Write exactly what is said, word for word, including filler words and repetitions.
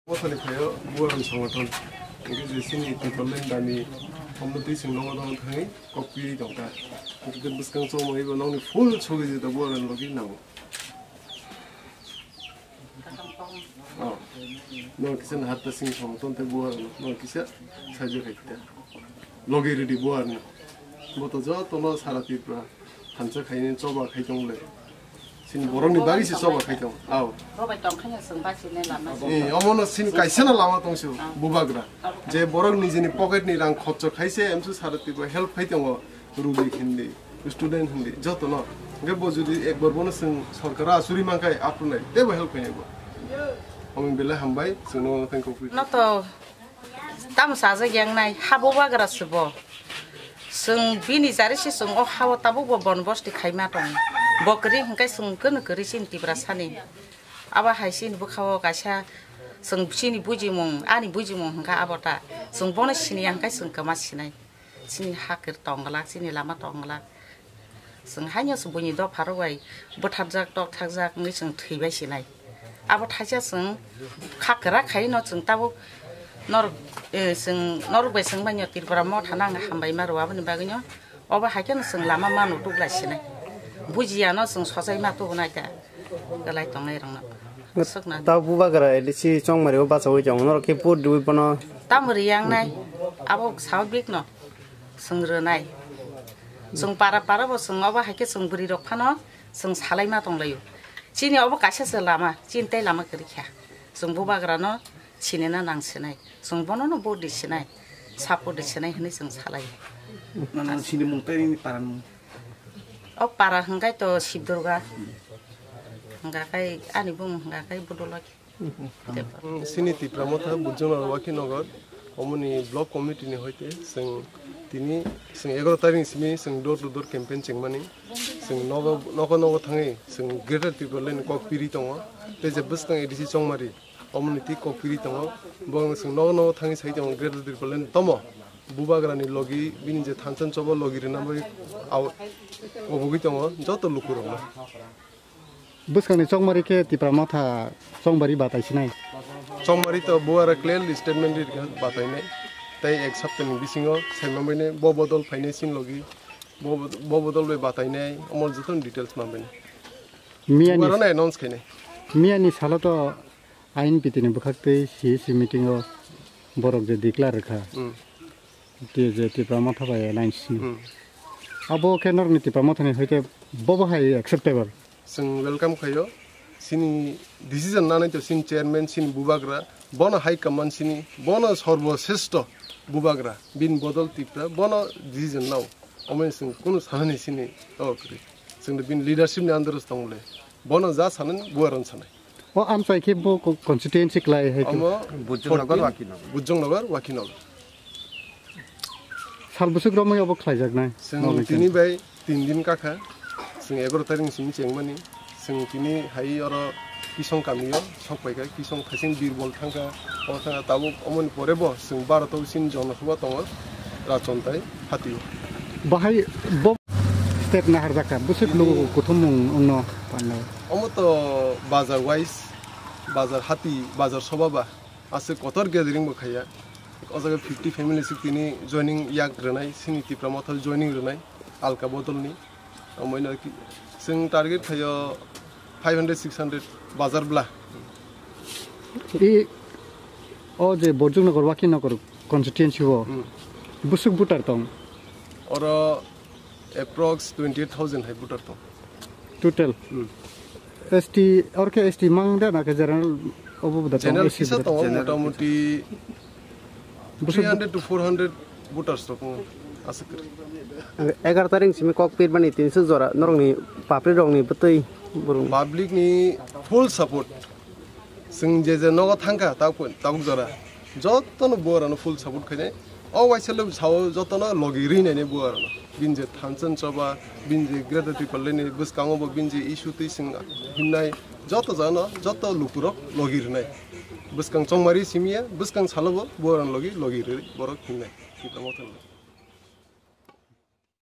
Mothani phaio Buaran Songothon. Hingke je chini Tipraland dami omno twi chwng nogo nogo thangwi kok piri tongkha. Hingke bwskang chongmani bo nokni full sogwi jeta Buaran logi nango. Oh. Nok kisa nahatta sing Songothon tei Buaran nok kisa sajak hai ta. Logi ridi Buaran. Bo to jotono sara Tripura. Thansa khaini choba khai tong le. Sini borokni bagwi se choba khai tong. Aw. Robai tong khanya sung ba sini lama. Eh, omono sini kaisa na lama tong se bubagra. Je borok nijini pocket ni rang khorcho khai se emsu sara Tripura help khai tongo. Rugi hindi, student hindi, joto no. Hingke bo jodi ekbar bono sung sorkar asuri mankai aphru nai. Tebo help khai bo. Omin belai hambai sung no thank you. No to Tamo sajak yang nai, ha bubagra se bo. Chwng bini jari se chwng o ha o tabuk bo bon bosti khaima tong. Bo kwrwi hwnkhe chwng kwrwi kwrwi chini Tiprasani. Abo hai chini bwkha o kaisa chwng chini bujimung, ani bujimung hwnkha abo ta. Chwng bono siniya hwnkhe chwng kwma sinai. Chini ha kwrwi tong glak, chini lama tong glak. Chwng haino se buini dopha rok bai bwtharjak, tokthakjak wngwi chwng thwi bai sinai. Abo thaisa chwng kha kwrak khaino chwng tabuk norok, eh, chwng norok bai chwng manya Tripura motha no ang hambai ma rw aboni bagwino obo hai kheno chwng lama mano tuglai sinai. Bujiya no chwng sochai ma tubunai da kwlai tongnai rokno. Swkna. Tabuk bubagra L D C chongmari o bachaui tongo norok khe vote rwui bono. Tamo riyang nai abo sababik no. Chwng rwnai. Chwng para para bo chwng obo hai khe chwng bwrwi rok phano chwng salai ma tong laio. Chini obo kaisa se lama, chini tei lama kwrwi kha. Chwng bubagra no sinina nang sinai. Chwng bono no vote di sinai, support di sinai hwnwi chwng salai. Nang sini mung tei nini paran mung. O para hwnkhe to Sibdurga. Hwnkha khe ani bumung hwnkha khe Budulok. Sini Tipra Motha Bujungnor Wakhinagar, omoni block committee ni hoite chwng tini chwng egaroh tarikh ni simi chwng door to door campaign chengmani. Chwng nogo, nogo, nogo thangwi chwng Greater Tipraland ni kok piri tongo. Tei je bwskang A D C Chongmari, omoni twi kok piri tongo. Bo chwng nogo, nogo thangwi sai tongo Greater Tipraland tomo bubagra ni logi, bini je thansa choba logi rwna bai au-, obogwi tongo joto lukurokno. Bwskangni chongmari khe Tipra Motha chongmari batai sinai. Chongmari to buara clearly statement ri rikha batainai. Tei ek saptani bisingo saima bainai bo bodol phainai sin logi. Bo, bo bodol bai batainai omo jotono details ma bainai. Miyani buara no announce khainai. Miyani salo to I N P T ni bwkhak tei C E C meeting o borok je declare rwkha. Hmm. Tei je Tipra Motha bai alliance ni. Hmm. Abo khe norokni Tipra Motha ni hoite bobo hai acceptable. Chwng welcome khaio. Chini decision nanai to chini chairman, chini bubagra, bono high command chini, bono sorbo sreshto bubagra, bini bodol Tipra, bono decision nao. Omo chwng kunu sanani chini to kwrwi. Chwng bini leadership ni under o tongole. Bono ja sanani buaron sanai. O amchai khe bo co-, constituency klai hai khe. Omo Bujongnagar, fourteen, Wakinagar. Bujongnagar, Wakinagar. Sal bwswk romwi obo khlaijaknai? Chwng nokni tini bai tin din kakha. Chwng egaroh tarikh ni simi chengmani. Chwng tini hai oro Kisong kamio sok paikha. Kisong thaising Birbol thangkha. Omo thangkha tabuk omoni pore bo chwng Bharat o chini Jonosabha tongo. Rachontai hatio. Bahai bo step naharjakha. Bwswk tini lugu kuthumung wngno panlao. Omo to bazar wise, bazar hati, bazar soba ba, aswk kotor gathering bo khaiya. O jaga fifty family sik tini joining yak rwnai, sini Tipra Motha joining rwnai, alka bodol ni. Omoino ki, chwng target khaio five hundred, six hundred bazar bla. I, o je Borjuknagar, Wakinagar constituency o, hmm, bwswk voter tong? Oro approx twenty eight thousand hai voter tong. Total? Hmm. S T, oro khe S T mang de na khe general obo bo da tong, general S C kisa bo da tong? General mota moti bwswk three hundred to four hundred voters rok wng aswk kwrwi. Egaroh tarikh simi kok pirmani tinso jora norokni public rokni bwtwi borok. Public ni full support. Chwng je je nogo thangkha tabuk, tabuk jora jotono buarano full support khainai. O waisa le sao jotono logi rwi nainai buarano. Bini je thansa choba, bini je Greater Tipraland ni bwskango bo bini je issue twi chwng himnai joto jagano joto lukurok logi rwnai. Bwskang chongmari simiya, bwskang salo bo buarano logi, logi rwi borok himnai. Tipra Motha ni.